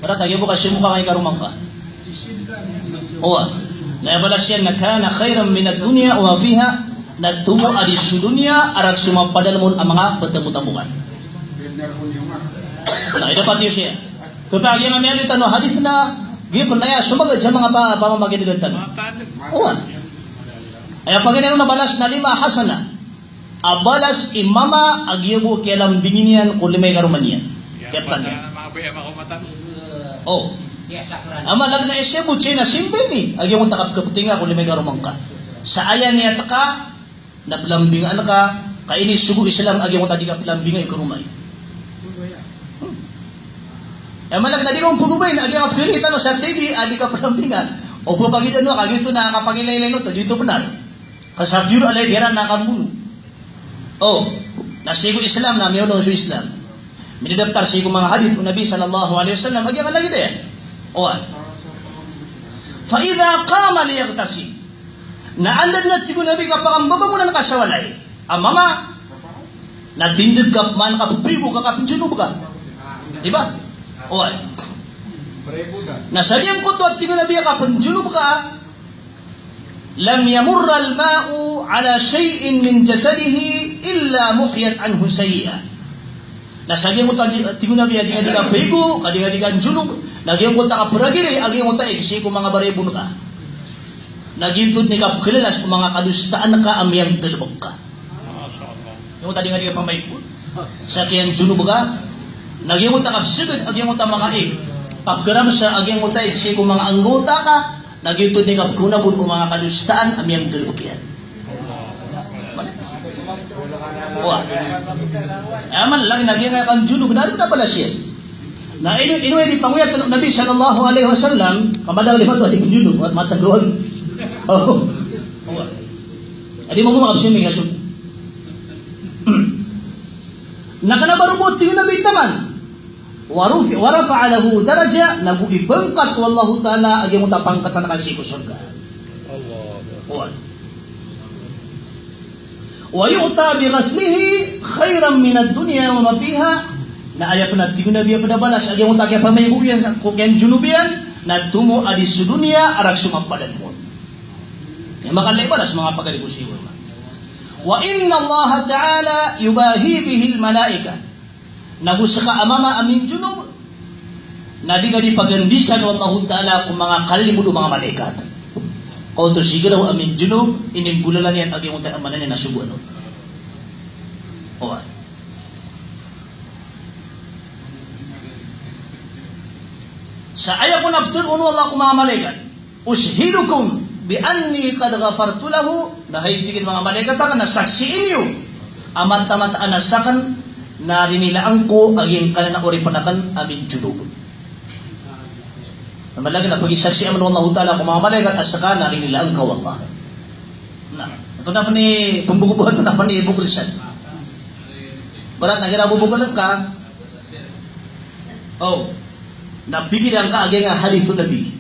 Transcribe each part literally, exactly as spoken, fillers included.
Para kagiya bo ka simo ka angkai karoma ngka. Owa. Na aya balas iyan na kana khairan minad dunya wa ma fiha, na tomo a di so doniya a rk so mapadanm on a manga ptamotamo ngka. Na aya dapat iyo siya. Kpag iyan a miyaaloy tano a hadith na giyoto na aya somagad sa manga pa-, pamamaginegad tano. Owa. Aya paganay ron a balas na lima hasanah. A balas i mama a giya bo kiyalambingi niyan ko lima i karoma niyan. Kiyaptan iyan. O. Ama lagid na isebot siya na simba ini a giyangkoto a kapkaptinga ko lima i karoma ngka. Sa aya niyat ka na plambingaan ka, ka inisogo o Islam a giyangkoto a di kaplambinga i karoma iyan. Hmm. Ama lagid na di ka on pgobain a giyangkoto a piri tano sa T V a di kaplambinga. O ba pagidano ka giyoto na kapangilaylay oto, di oto bnar. Ka sa biyor a lagid iran na kambono. O, na sii ko Islam na miyaona on so Islam. Minidaptar sii ko manga hadith o Nabi sallallahu alaihi wasallam a giyangkai a lagid iyan. Owa. Fa idha qama liyaghtasil. Na anda dn a tig o Nabi ka pakambabangonan ka sa walay a mama, na tindg ka pman ka pphaygo ka, ka pnjunob ka. Di ba? Owa. Na sa giyangkoto a tig o Nabi a ka pnjunob ka, lam yamurral ma'u ala shay'in min jasadihi illa muhiyat anhu shay'a. Na sa giyangkoto a di-, tig o Nabi a di ngka di kapphaygo, ka di ngka di kanjunob, na giyangkoto a kapragiri a giyangkoto a ig sii ko manga barayabon ka. Na giyoto dn i kapkhlalas ko manga kadosaan ka a miyanggalbk ka. Giyangkoto a di ngka di kapambaygo sa kiyanjunob ka, na giyangkoto a kapsgd a giyangkoto a manga ig, kapkramsa a giyangkoto a ig sii ko manga anggawta ka, na giyoto dn i kapkhaonabon o manga kadosaan a miyanggalbk iyan. Owa. Aya man lagid na giyangkai a kanjunob na ron a balas iyan. Na ino, ino i di pangoyat o Nabi sallallahu alaihi wasallam, ka madakl i mato a di kanjunob, mat-, matagawag. O. Owa. Adi mo mo makapsimi ka so. Na kna ba roo bo tig o Nabi taman. Wa rufi-, wa rafa'a lahu darajah, na go ipangkat o Allahu Ta'ala a giyangkoto a pangkatan ka sii ko sorga. Allahu Akbar. Owa. Wa yu'ta bi ghaslihi khairan minad dunya wa ma fiha. Na aya pn a tig o Nabi a pd a balas a giyangkoto a kiyapamaygo iyan ko kiyanjunob iyan, na tomo a di so doniya a rk so mapadanm on. Aya makalay balas manga pagari ko sii ko. Wa inna Allaha Ta'ala yubahi bihil malaikah. Na go ska a mama a minjunob, na di ka di pagandisan o Allahu Ta'ala ko manga kalilimod o manga malaikat. Ka oto si Garaw a minjunob, ininggolalan iyan a giyangkoto a mama niyan na sogoan on. Owa. Sa aya kon a ptharoon o Allah ko manga malaikat. Ushhidukum bi anni qad ghafartu lahu, na hay tig iyan manga malaikat akn na saksii niyo a mataan a sakn na rinilaan ko a giyangkanan a oripn akn a minjunob. Na malagid na pagisaksian o Allahu Ta'ala ko manga malaikat a ska na rinilaan ka o Allah. Na, oto na pn i pmbokbok, oto na pn i boklisan. Ibarat na igira bobokl ka, o, na pikiran ka a giyangkai a hadith o Nabi.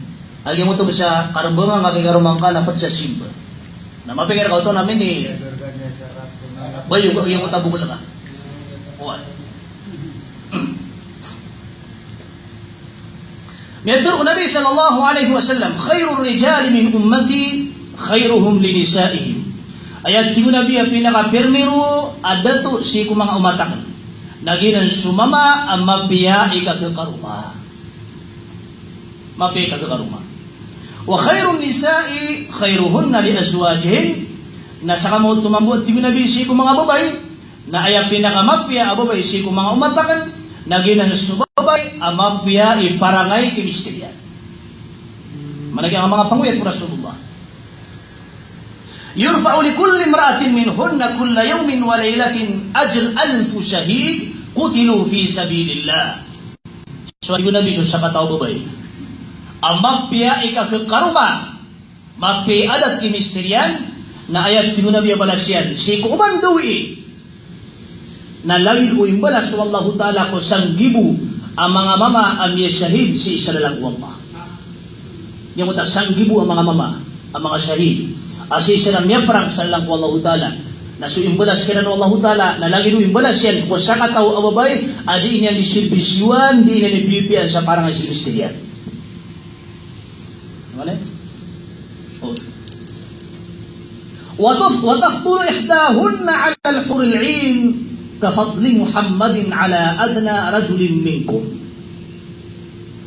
A giyangkoto bs a karmbangan ka a giyangkai a karoma ngka na pd sa simba. Na mapikir ka oto na minibayo ka a giyangkoto a bokl ka. Owa. Miyatharo o Nabi sallallahu alaihi wasallam, "Khairur rijali min ummati khairuhum li nisa'ihim." Aya tig o Nabi a pinakapirmiro a dato sii ko manga omat akn na giyanan so mama a mapiya i kakharoma. Mapiya i kakharoma. "Wa khairun nisa'i khairuhunna li azwajihin." Na saka mambo a tig o Nabi sii ko manga babay, na aya pinakamapiya a babay sii ko manga omat akn na giyanan so babay a mapiya i parangay ki mister iyan. Maana giya manga pangoyat o Rasulullah. "Yurfa'u li kulli imra'atin minhunna kulla yawmin wa laylatin ajru alfi shahid qutilu fi sabilillah." So tig o Nabi so sakataw a babay a mapiya i kakharoma, mapiya i adat ki mister iyan, na aya tig o Nabi a balas iyan sii ko oman dawii na lagid o imbalas o Allahu Ta'ala ko sanggibo a manga mama a miyashahid sii sa lalan o Allah. Giyangkoto a sanggibo a manga mama a manga shahid a sii sa miyaprang sa lalan o Allahu Ta'ala. Na so imbalas kiran o Allahu Ta'ala, na lagid o imbalas iyan ko sakataw a babay a dii niyan di sirbisyowan, dii niyan di pipiyan sa parangay sa mister iyan. Wala? O. Wa taf-, wa tafdulu ihdahunna 'alal huril 'ain ka fadli Muhammadin 'ala adna rajulin minkum.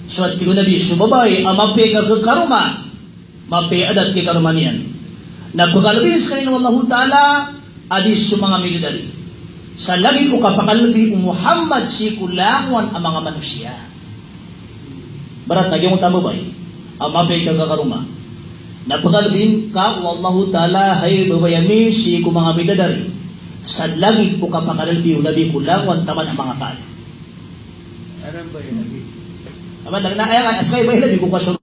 So tig o Nabi, so babay a mapiya i kakaroma, mapiya i adat ki karoma niyan, na pkhalbi skaniyan o Allahu Ta'ala a di so manga bidadari sa lagid o kapakhalbi o Muhammad sii ko langowan a manga manosiya. Ibarat na giyangkoto a babay a mapiya i kakaroma, na pkhalbi ngka o Allahu Ta'ala, hay babay ami, sii ko manga bidadari sa lagid o kapakhalbi o Nabi ko langowan taman a manga kaad. Aman, na, na, aya nga, a ska i babay a Nabi ko kasor-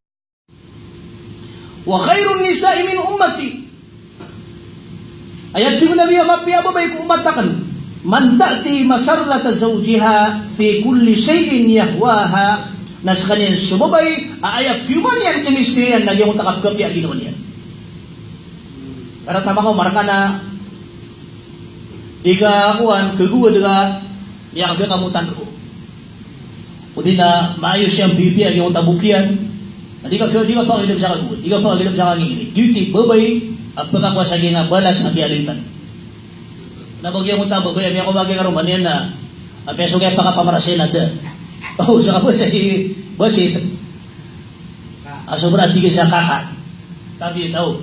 Wa khairun nisa'i min ummati. Aya tig o Nabi a mapiya a babay ko umat akn, man ta'ti masarrata zawjiha fi kulli shay'in yahwaha. Na skaniyan so babay a aya piyoman iyan ki mister iyan na giyangkoto a kapkapiya a ginawa niyan. Ibarat na makaoma rka na di ka kowan, kagowad ka, miyakagamotan roo. O di na maayos iyan pipiya giyangkoto a bok iyan. Na di ka, di ka pakagilap sa kagowad, di ka pakagilap sa kangingiri. Giyoto i babay a pkakowa sa giyangkai a balas a kiyaloitan. Na ba giyangkoto a babay a miyakowa ki karoma niyan na, a, piyasowa ki a pakapamarasay na da. O, sa kabasa i, basa i. A sobra a tig iyan sa kaka. Tabi taw.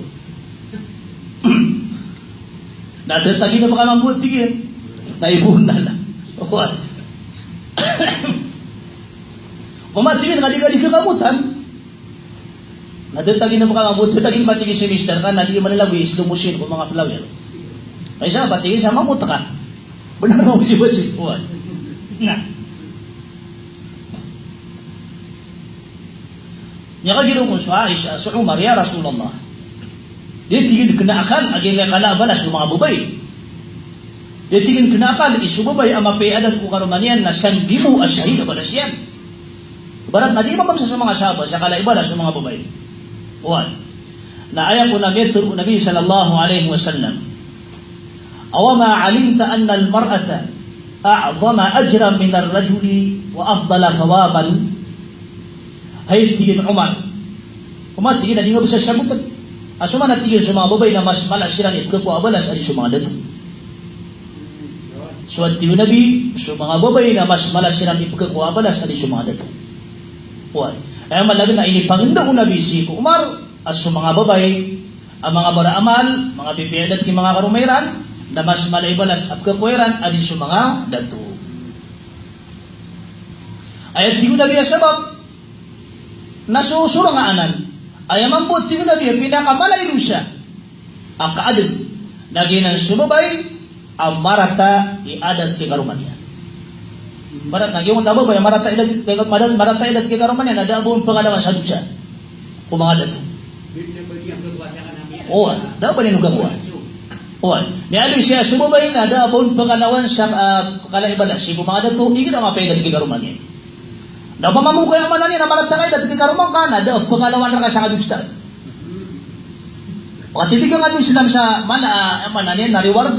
Na da tagi na pkamambo tig iyan. Na ibo na na. Oway. Mama tig iyan, na di ka di kagamotan. Na da tagi na pkamambo, da tagi na ba tig iyan si mister ka, na di iyan manalagoy i slow motion ko manga player. Ay sa ba tig iyan sa mamot ka. Bnar na o si basi. Oway. Na. Miyakagiraw kon so Aisha, so Umar, "Ya Rasulullah, di tig iyan kna akal a giyangkai a kala a balas o manga babay. Di tig iyan kna akal i so babay a mapiya i adat ko karoma niyan na sanggimo a sahid a balas iyan." Ibarat na di mamamsa so manga sahaba sa kala i balas o manga babay. Oway. Na aya kon a miyatero o Nabi sallallahu alaihi wasallam, "Awa ma alimta anna al-mar'ata a'zama ajran min ar-rajuli wa afdala thawaban?" Hay tig iyan Umar. Umar, tig iyan, a di nga bes a sabotn a so man a tig iyan so manga babay na mas mala siran ipkhakowa a balas a di so manga dato. So tig o Nabi, so manga babay na mas mala siran ipkhakowa a balas a di so manga dato. Oway. Aya maana niyan na inipangndao o Nabi sii ko Umar a so manga babay a manga baraamal, manga pipiya i adat ki manga karoma iran, na mas mala i balas a pkhakowa iran a di so manga dato. Aya tig o Nabi a sabap na so sorang a anan, aya mambo tig o Nabi a pinakamala i dosa a kaadn na giyanan so babay a marata i adat ki karoma niyan. Ibarat na giyangkoto a babay a marata i adat, marata i adat ki karoma niyan na da a ba on pangalawan sa dosa ko manga dato. Oway, da a ba niyan on kakowa. Oway. Miyaaloy siya so babay na da a ba on pangalawan sa, ah, kala i balas sii ko manga dato, igira mapiya i adat ki karoma niyan. Na opama mambo ka aya maana niyan na marata ka i adat ki karoma ngka na da a pangalawan rka sa kadosa. Pkatindg angka o Islam sa mala, ah, aya maana niyan na reward.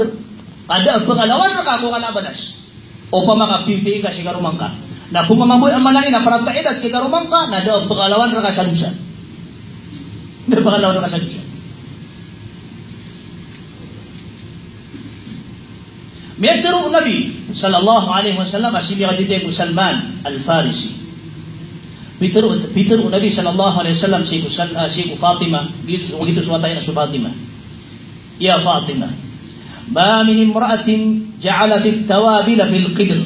Ka da a pangalawan rka ko kala a balas. Opama ka pipiya ka sii karoma ngka, na opama mambo aya maana niyan na marata i adat ki karoma ngka na da a pangalawan rka sa dosa. Da a pangalawan rka sa dosa. Miyatero o Nabi sallallahu alaihi wasallam a sii ko hadith o Salman Al-Farisi. Pitero, pitero o Nabi sallallahu alaihi wasallam sii ko Sal-, ah, sii ko Fatima, giyoto, giyoto so wata iyan a so Fatima. "Ya Fatima, ma min imra'atin ja'alatit tawabila fil qidr."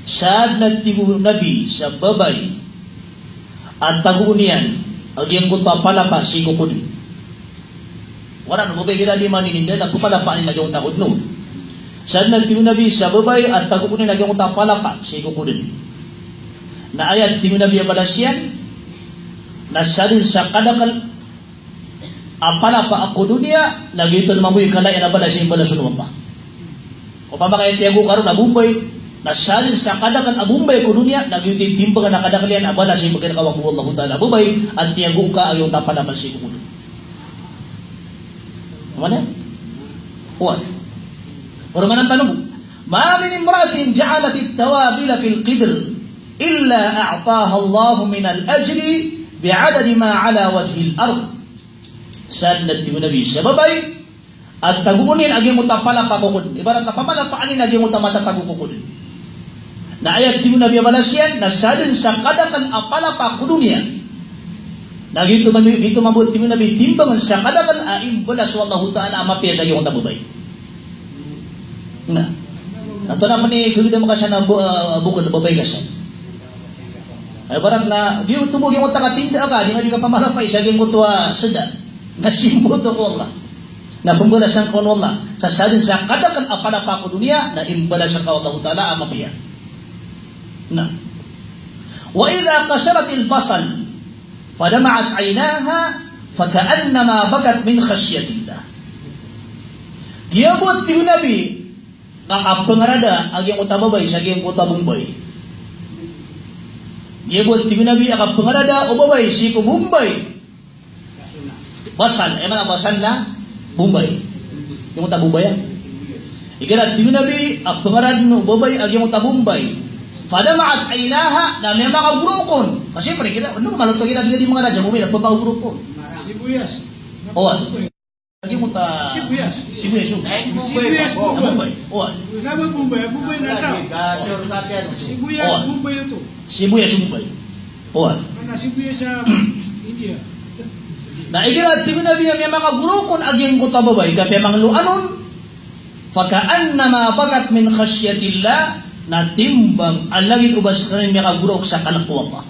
Sadn a tig o Nabi sa babay a tagoon iyan a giyangkoto a palapa sii ko kodn. Wala o babay igira di manini, da na ko palapa ini na giyangkoto a kodn. Sadn a tig o Nabi sa babay a tagoon iyan a giyangkoto a palapa sii ko kodn. Na aya tig o Nabi a balas iyan, na sadn sa kadakl a palapa ko doniya, na giyoto mambo i kala iyan a balas iyan, balas o Allah. Opama ka aya tiyago ka ron na bombay, na sadn sa kadakl a bombay ko doniya, na giyoto i timbang a kadakl iyan a balas iyan, pkhakowa o Allahu Ta'ala a babay a tiyago ka a giyangkoto a palapa sii ko kodn. Opama na? Oway. Poromanan tano bo. Ma min imra'atin ja'alatit tawabila fil qidr illa a'taha Allahu minal ajri bi'adadi ma ala wajhil ard. Sadn, tig o Nabi, sa babay a tagoon iyan a giyangkoto a palapakokod. Ibarat a pamalapaan iyan a giyangkoto a matatago kokod. Na aya tig o Nabi a balas iyan, na sadn sa kadakl a palapa ko doniya. Na giyoto mambo, giyoto mambo, tig o Nabi, timbang sa kadakl a imbalas o Allahu Ta'ala a mapiya sa giyangkoto a babay. Na, na antonaa pn i kagdam ka san a bo-, ah, bokol, babay ka san. Ay, ibarat na, giyoto bo giyangkoto a katinda ka, di nga di ka pamalapay sa giyangkoto a sda. Na simba oto ko Allah. Na pmbalasan ka on o Allah. Sa sadn sa kadakl a palapa ko doniya, na imbalasan ka o Allahu Ta'ala a mapiya. Na. Wa idha qasharatil basal, fadama'at aynaha, faka'annama bakat min khashyatillah. Giya bo, tig o Nabi, ka kapngarada a giyangkoto a babay sa giyangkoto a bombay. Giya bo, tig o Nabi, a kapngarada o babay sii ko bombay. Basal, aya maana a basal na bombay. Giyangkoto a bombay, ah. Igira, tig o Nabi, a pngarada o babay a giyangkoto a bombay. Fadama'at aynaha, na miyamakagoraok on. Kasi pare, igira, ano, maloto igira di, di mangarada sa bombay, na pmakagoraok on. Sibuyas. Oway. Lagid o ta-, sibuyas. Sibuyas, o. Sibuyas, o. Bombay. Oway. Sibuyas, o. Bombay oto. Sibuyas, o. Bombay. Oway. Na igira tig o Nabi a miyamakagoraok on a giyangkoto a babay, ka piyamangaloan on, faka'annama bakat min khashyatillah, na timbang a lagid o ba skaniyan miyakagoraok sa kalk o Allah.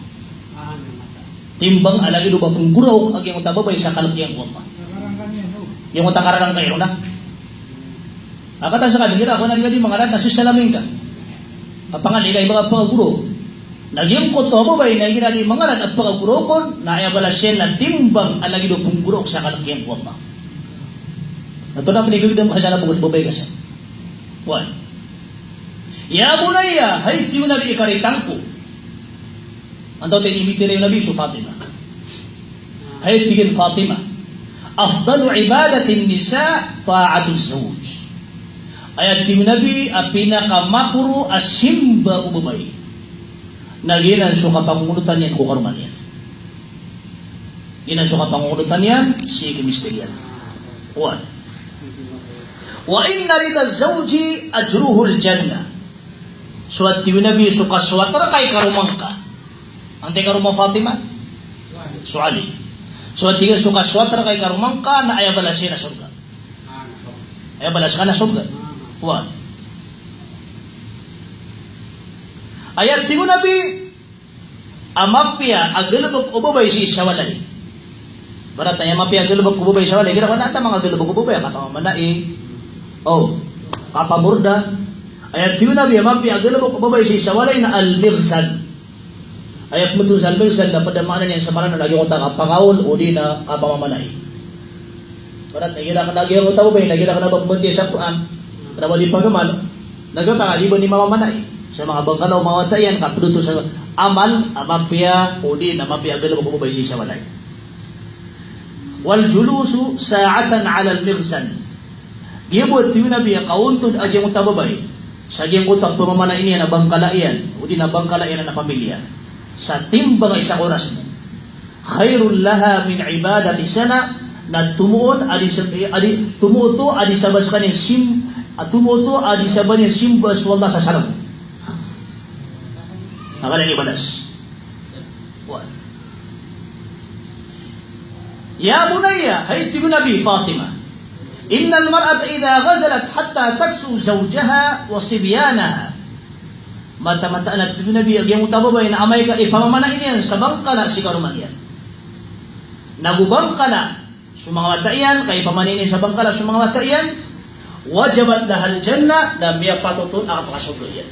Timbang a lagid o ba pnggoraok a giyangkoto a babay sa kalk iyan ko Allah. Giyangkoto a kararangkay ron na. A katawan skaniyan, igira ko na di ka di mangarada na sisalamin ka. A pangali ka iba ka pngagoraok. Na giyangkoto a babay na igira di mangarada a pngagoraok on, na aya balas iyan na timbang a lagid o pnggoraok sa kalk iyan ko Allah. Na antonaa pn i gagdam ka san a bokol, babay ka san. Oway. Ya bunayya, hay tig o Nabi, ikaritan ko. Antonaa i inibitiray o Nabi? So Fatima. Hay tig iyan, Fatima, afdalu ibadatin nisa ta'atuz zawj. Aya tig o Nabi a pinakamaporo a simba o babay na giyanan so kapangongonotan iyan ko karoma niyan. Giyanan so kapangongonotan iyan sii ki mister iyan. Oway. Wa inna ridaz zawji ajruhul jannah. So, a tig o Nabi, so kasoat rka i karoma ngka. Antai karoma o Fatima? So Ali. So, a tig iyan, so kasoat rka i karoma ngka na aya balas iyan na sorga. Aya balas ka na sorga. Oway. Aya tig o Nabi, a mapiya a galbk o babay sii sa walay. Ibarat na aya mapiya a galbk o babay sa walay, igira ko na antaa manga galbk o babay, kapamamanai. O, kapamorda. Aya tig o Nabi a mapiya a galbk o babay sii sa walay na al-mighzal. Aya pmbtowan sa al-mighzal na pd a maana niyan sa Mranaw na giyangkoto a kapakaol odi na kapamamanai. Ibarat na igira kna giyangkoto a babay na igira kna ba pmbatiya sa Qur'an, kna ba di pagamal, na giyangkoto a di ba di mamamanai sa manga bangkala o manga wata iyan, ka pd oto sa amal a mapiya odi na mapiya a galbk o babay sii sa walay. Wal julusu sa'atan 'alal mighzal. Giya bo, tig o Nabi, a kaontod a giyangkoto a babay sa giyangkoto a pamamanai niyan a bangkala iyan, odi na bangkala iyan a pamilya, sa timbang a isa ka oras bo. Khairul laha min ibadati sana, na tomo on a di sa-, a di, tomo oto a di sa ba skaniyan sim-, a tomo oto a di sa ba niyan simba so Allah sa salm. Na kala ini balas. Oway. Ya bunayya, hay tig o Nabi, Fatima, innal mar'ata idha ghazalat hatta taksu zawjaha wa sibyanaha. Mataan, mataan a tig o Nabi a giyangkoto a babay na amay ka ipamamanai niyan sa bangkala sii karoma niyan, nago bangkala so manga wata iyan, ka ipamamanai niyan sa bangkala so manga wata iyan, wajabat lahal jannah, na miyapatot on a kapakasorga iyan.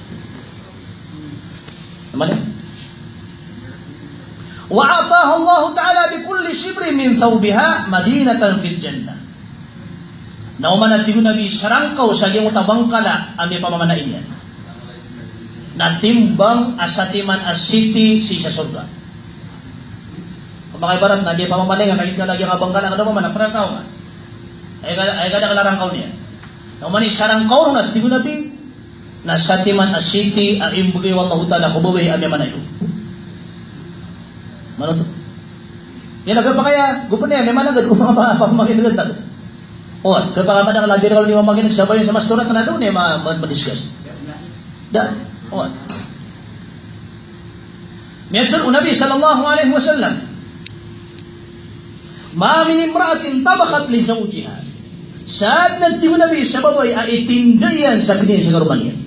Wa a'taha Allahu ta'ala bi kulli shibrin min thawbiha madinatan fil jannah. Na oman, a tig o Nabi, sarangkaw sa giyangkoto a bangkala a miyapamamanai niyan na timbang a satiman a city sii sa sorga. Pamakabarat na di pamamalingan, lagid ka lagid a bangkala, kada pamana, parangkaw nga. Ay ka, ay ka da kalarangkaw niyan. Na oman i sarangkaw ron a tig o Nabi, na satiman a siti a imbgay o Allahu Ta'ala ko babay a miyamanayaw. Manoto. Aya na kapakay a, go pn aya, miyamanagad ko mama, mama, mama, mama, mama. O, kapakay a madakl a di rkano di mamakin'g sa bayan sa mastorat na doon, aya ma-, ma-, madiscuss. Da. O. Miyatharo o Nabi sallallahu alaihi wasallam, "Ma min imra'atin tabakhat li zawjiha." Sadn a tig o Nabi sa babay a itinda iyan sa kniyan sa karoma niyan.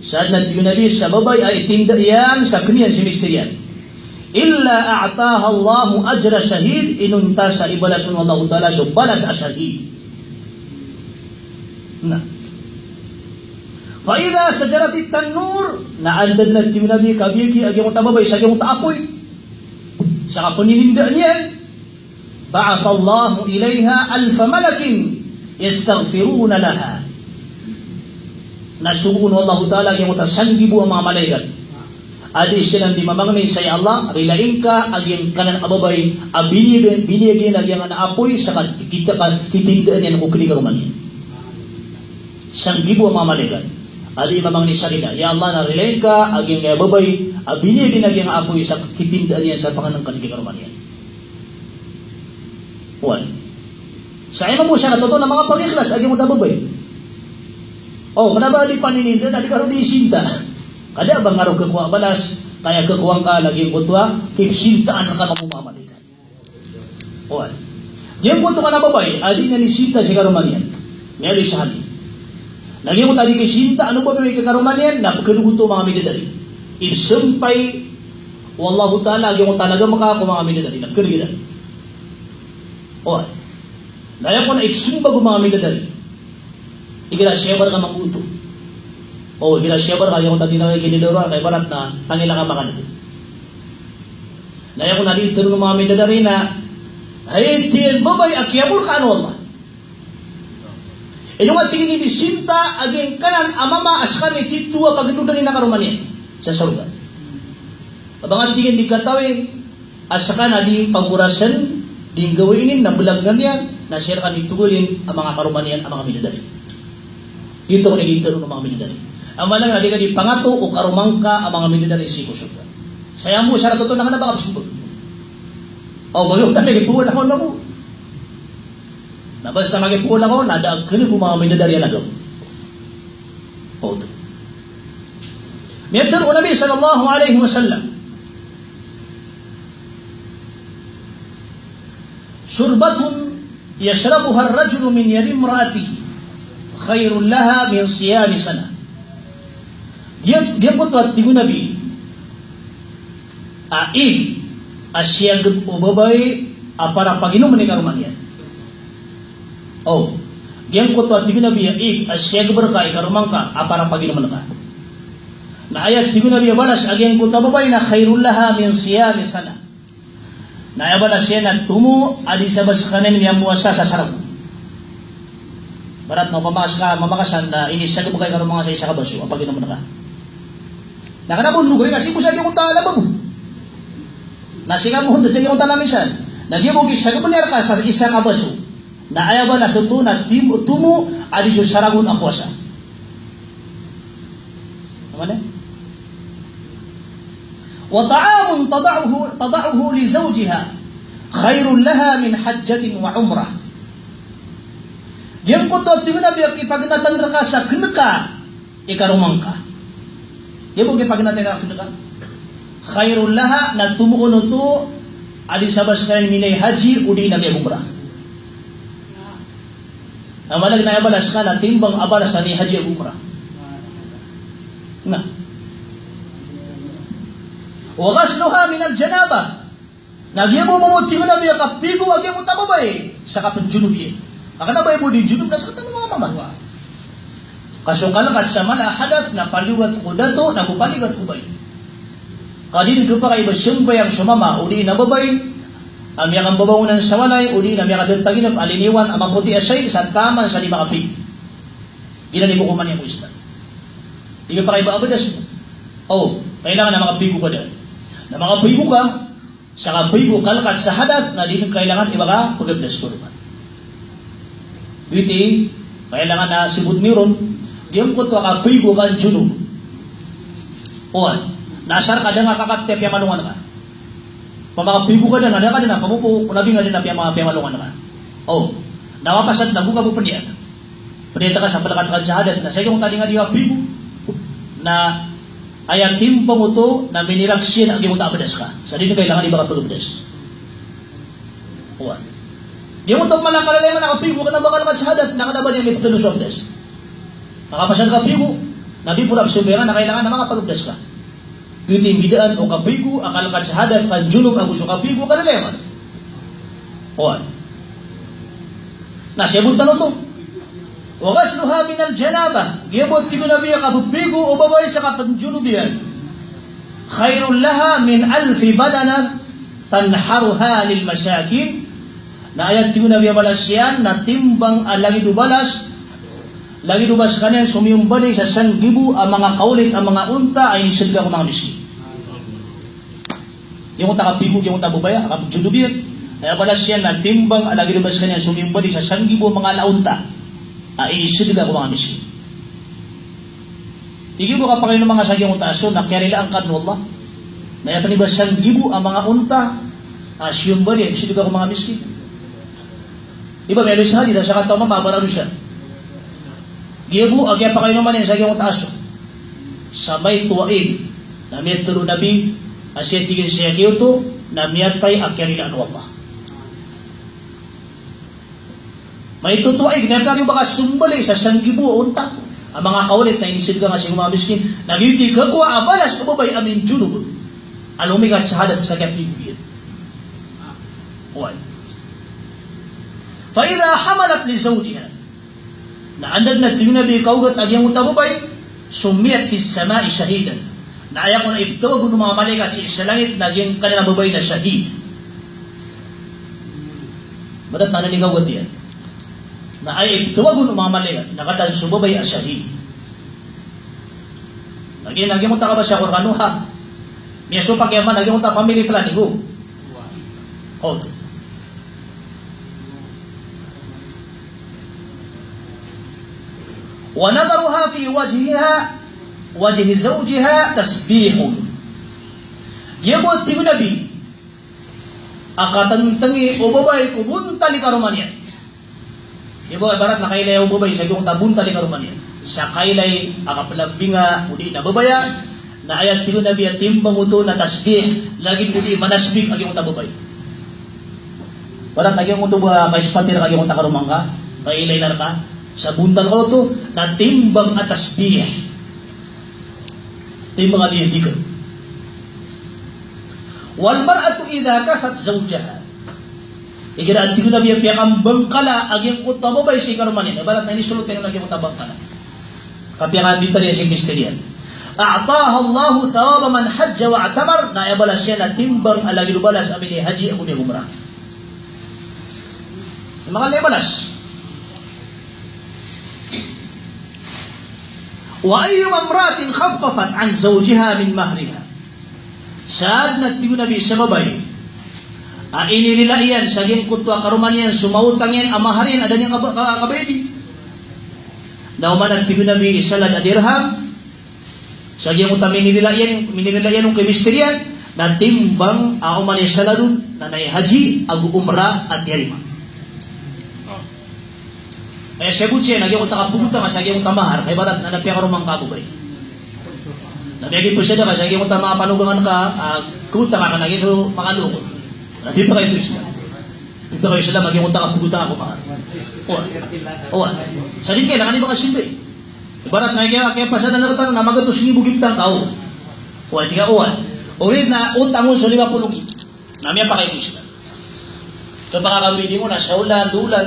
Sadn a tig o Nabi sa babay a itinda iyan sa kniyan si mister iyan. "Illa a'taha Allahu ajra shahid," inonta sa ibalas on o Allahu Ta'ala so balas a shahid. Na. "Fa idha sajaratit tanur," na anda dn a tig o Nabi kabiyagi a giyangkoto a babay sa giyangkoto a apoy. Sa kapnginindaan iyan, "ba'atha Allahu ilayha alfa malakin yastaghfiruna laha." Na sogoon o Allahu Ta'ala giyangkoto a sanggibo a manga malaikat a dii siran dii mamangni sa, "Ya Allah, rilain ka a giyangkanan a babay a biniyag-, biniyagi na giyangkanan a apoy sa ka-, kita-, ka-, kitindaan iyan ko kni karoma niyan." Sanggibo a manga malaikat a dii mamangni sa rila, "Ya Allah, na rilain ka a giyangkaya babay a biniyagi na giyangkaya apoy sa kitindaan iyan sa pangnngkn ki karoma niyan." Oway. Sa aya mambo sa na totoo na manga pangikhlas a giyangkoto a babay. O, kna ba di panininda na di ka ron dii sinta. Ka da ba nga ron khakowa a balas, ka aya khakowa ngka na giyangkoto a kipsintaan ka mambo a manga malaikat. Oway. Giyangkoto kna a babay a dii niyan isinta si karoma niyan. Miyaaloy sa hadith. Na giyangkoto a dii kisintaan o babay ki karoma niyan na pkhadogoto o manga midadari. Ipsampay o Allahu Ta'ala a giyangkoto a lagam ka ko manga midadari na pkhadogoto. Oway. Na aya kon a ipsombag o manga midadari. Igira siyabar ka mambo oto. O, igira siyabar ka, aya kon a dii na kinidawra ka ibarat na tangila ka makan. Na aya kon a dii tharoon o manga midadari na, "Hay," tig iyan, "babay a kiyamorkaan o Allah. Ino nga," tig iyan, "i misinta a giyangkanan a mama a skami tito a pagndodani na karoma niyan sa sorga? Ba nga," tig iyan, "di katawi a ska na dii pagorasan, dii nggawii niyan, na blag ngka niyan, na siran ka dii togalin a manga karoma niyan a manga midadari." Giyoto kon i dii tharoon o manga midadari. A maana na di ka dii pangato o karoma ngka a manga midadari sii ko sorga. Sa aya mambo sa na totoo na kna ba ka psombag. O, ba giyoto na giyoto na mambo. Na basta magipoon ako, na da a kna ko manga midadari a lagam. Oto. Miyatharo o Nabi sallallahu alaihi wasallam, "Shurbatun yashrabuha ar-rajulu min yadi imra'atihi khairun laha min siyami sanah." Giya, giyangkoto a tig o Nabi a ig a siyagb o babay a para paginomn i karoma niyan. O, giyangkoto a tig o Nabi a ig a siyagb rka i karoma ngka a para paginomn ka. Na aya tig o Nabi a balas a giyangkoto a babay na khairun laha min siyami sanah. Na aya balas iyan na tomo a dii sa ba skaniyan miyamowasa sa saragon. Ibarat na opama ska mamakasan na inisagb ka i karoma ngka sa isa ka baso a paginomn ka. Na kna bo logoy ka sii bo sa giyangkoto a laba bo. Na sii ka bo hon da sa giyangkoto a lamisan. Na giya bo kisagb iyan rka sa isa ka baso. Na aya balas oto na tim-, tomo a dii so saragon a powasa. Aya maana? "Wa ta'amun tada'uhu, tada'uhu li zawjiha khairun laha min hajjatin wa umrah." Giyangkoto a tig o Nabi a kipagnatan rka sa knka i karoma ngka. Giya bo kipagnatan rka knka. Khairun laha, na tomo on oto a dii sa ba skaniyan minay haji odi na miyag-umrah. Na maana na aya balas ka na timbang a balas a minay haji ago umrah. Na. "Wa ghasluha min al-janabah." Na giya bo mambo tig o Nabi a kapigo a giyangkoto a babay sa kapnjunub iyan. Ka kna ba aya bo dii junub na sktano a mama. Ka so kalkat sa mala a hadath na paliyogat ko dato na go paliyogat ko bae. Ka di dn khapakay ba sambayang so mama odi na babay a miyakambabawnan sa walay odi na miyakadataginep a liniwan a mapoti a shayi sa taman sa di makapigo. Giyanan i kokoman iyan ko Islam. Di khapakay ba abadas. O, kailangan na makapigo ka dn. Na makapigo ka, sa kapigo kalkat sa hadath na di dn kailangan i ba ka pagabdas ko roman. Gioto i kailangan a sibot mi ron, giyangkoto a kapaigo ka junub. Oway. Na asar ka da nga kakapit a piyamalongan ka. Pamakapaigo ka da nga, da ka da na pamopo, ko na binga da na piyama-, piyamalongan ka. O, na mapasad na go ka bo pendiyat. Pendiyat ka sa pelekat ka sa hadas, na sa giyangkoto a di nga di kapaigo. Na aya timbang oto, na miniraksiyan a giyangkoto a bedas ka. Sa di na kailangan di ba ka pagbedas. Oway. Giyangkoto a mala a kalalayaman a kapaigo ka na ba kalkat sa hadas, na kena ba di a lipten so bedas. Makapasad ka kapaigo, na before a psambayangan na kailangan na makapagbedas ka. Gioto i mbidaan o kapaigo a kalkat sa hadas ka junub ago so kapaigo a kalalayaman. Oway. Na siyabot tano oto. Wa ghasluha minal janabah. Giya bo, tig o Nabi, a kapaigo o babay sa kapenjunub iyan. Khairun laha min alfi badanah tanharuha lil masakin. Na aya, tig o Nabi, a balas iyan na timbang a lagid o balas, lagid o balas skaniyan so miyombali sa sanggibo a manga kaolit a manga onta a inisedka ko manga miskin. Giyangkoto a kapaigo, giyangkoto a babay a kapenjunub iyan. Na aya balas iyan na timbang a lagid o balas skaniyan so miyombali sa sanggibo a manga ala a onta a inisedka ko manga miskin. Tig iyan bo, kapakainoman ka sa giyangkoto a aso na kiyarilaan ka o Allah. Na aya pn i ba sanggibo a manga onta a siyombali a inisedka ko manga miskin. Di ba miyaaloy sa hadith a sakataw a mama a baradosa. Giya bo a kiyapakainoman iyan sa giyangkoto a aso. Sa maito a ig, na miyatero o Nabi a sii, tig iyan, sa giyoto na miyatay a kiyarilaan o Allah. Maito a ig, na miyatay a ba ka sombalay sa sanggibo a onta a manga kaolit na inisedka nga sii ko manga miskin. Na giyoto i kakowa a balas o babay a minjunub a lomikat sa hadas sa kiyapaigo iyan. Oway. Fa idha hamalat li zawjiha. Na anda dn a, tig o Nabi, kaogat a giyangkoto a babay, summiyat fis sama'i shahidan. Na aya kon a iptawag on o manga malaikat sii sa langit na giyangkanan a babay na shahid. Ba da tano ini kaogat iyan. Na aya iptawag on o manga malaikat na katawan so babay a shahid. Lagid o giyangkoto a kabasa ko rkano, ha. Miyasopak iyan man a giyangkoto a family planning, o. O. Wa nadharuha fi wajhiha, wajhi zawjiha tasbihun. Giya bo, tig o Nabi, a katngtngi o babay ko bontal i karoma niyan. Di ba, ibarat na kailaya o babay sa giyangkoto a bontal i karoma niyan. Sa kailay a kaplambinga odi na babaya, na aya, tig o Nabi, a timbang oto na tasbih, lagid odi manasbih a giyangkoto a babay. Ibarat na giyangkoto ba, kaispati rka giyangkoto a karoma ngka, kailay na rka, sa bontal ka oto, na timbang a tasbih. Timbang a di, dikir. Wal mar'atu idha kasat zawjaha. Igira, tig o Nabi, a piyakambangkala a giyangkoto a babay sii karoma niyan. Ibarat na inisolot iyan on a giyangkoto a bangkala. Ka piyakanditariya sii ko mister iyan. A'taha Allahu thawaba man hajja wa'tamar. Na aya balas iyan na timbang a lagid o balas a minihaji ago miyag-umrah. Manga lima balas. Wa ayyuma imra'atin khaffafat an zawjiha min mahriha. Sa adn a, tig o Nabi, sa babay a inirila iyan sa giyangkoto a karoma niyan so maotang iyan a mahar iyan a da niyan kaba-, ka-, kabayadi. Na oman a, tig o Nabi, isa lad a dirham, sa giyangkoto a minirila iyan, minirila iyan on ko mister iyan, na timbang a oman i isa lad on na naihaji ago umrah a tiyarima. Aya siyabot iyan a giyangkoto a kapagotang ka sa giyangkoto a mahar, ka ibarat na piyakaroman ka a babay. Na miyagiposadaka sa giyangkoto a manga panogangan ka, a, gotang ka na giya so makaloko. Na di pakaipis ka. Di pakaipis ka a giyangkoto a kapagotang ka ko mahar. Oway. Oway. Sa di kailangan i ba ka simbi. Ibarat na giya, kiyapasadan rktano na magatos nggibo gibtang ka, o. Oway, tig ka, oway. Ogaid na otang on so lima polo nggibo. Na miyapakay ko Islam. Kapakakambiding on na sa olan, dowa olan.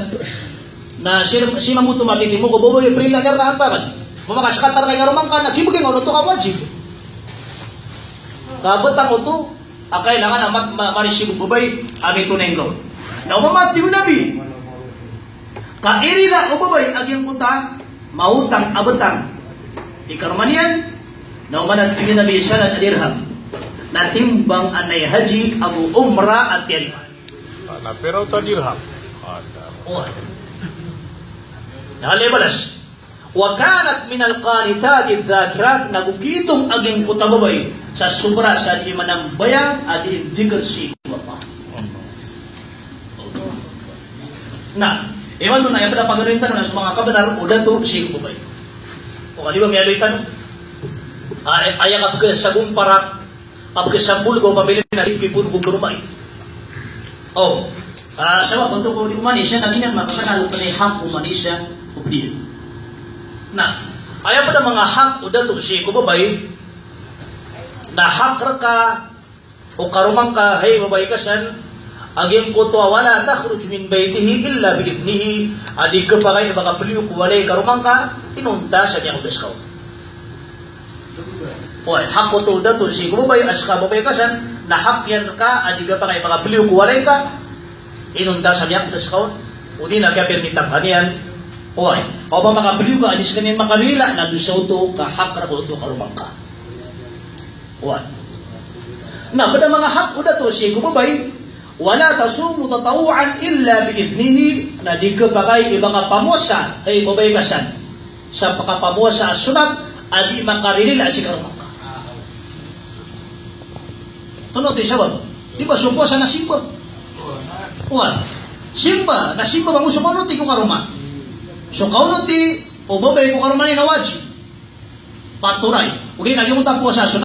Na si, si mambo oto matitimo ko babay, prila niyan na hantaran. Mamakaskatar ka i karoma ngka na gibgay ngka on oto ka wajib. Ka btang oto, a kailangan a mat-, ma-, marisibo o babay a mitonay ngka on. Na opama, tig o Nabi, ka irila o babay a giyangkoto a maotang a btang i karoma niyan, na oman a, tig o Nabi, isa lad a dirham, na timbang a naihaji ago umrah a tiyarima. Na pira oto a dirham? Oway. Na lima balas. Wa kanat minal qanitati dhakirat, na go giyotong a giyangkoto a babay sa sobra sa dii manambayang a dii dhikr sii ko Allah. Na imanto na aya pd a pagaloyin tano na so manga kabnar o dato sii ko babay. O kadi ba miyaaloy tano a, aya kapkhasagomparak, kapkhasambolog o pamilya na sii ko ipon ko karoma i. O, ah, sabap oto ko di oman i isa na giyanan makakanal o pn i hak oman i isa o pd iyan. Na aya pd a manga hak o dato sii ko babay na hak rka o karoma ngka, hay babay ka san, a giyangkoto a wala takhruj min baytihi illa bi idhnihi, a di khapakay a ba ka pliyo ko walay o karoma ngka inonta sa miyakoda ska on. Oway, hak oto o dato sii ko babay a ska a babay ka san, na hak iyan rka a di khapakay a ba ka pliyo ko walay ka inonta sa miyakoda ska on. O di na kiyapirmitan ka niyan. Oway, opama ka pliyo ka a di skaniyan makalilila, na dosa oto ka hak rka oto o karoma ngka. Oway. Na pd a manga hak o dato sii ko babay, wala tasumu tatawwu'an illa bi idhnihi, na di khapakay a ba ka pamowasa, hay babay ka san, sa kapamowasa a sonat a di makarilila sii ko karoma ngka. Antonaa oto i sabap? Di ba so powasa na simba? Oway. Simba, na simba ba ngka so kaonoti ko karoma. So kaonoti o babay ko karoma niyan na wajib. Patoray. Ogaid na giyangkoto a powasa a sonat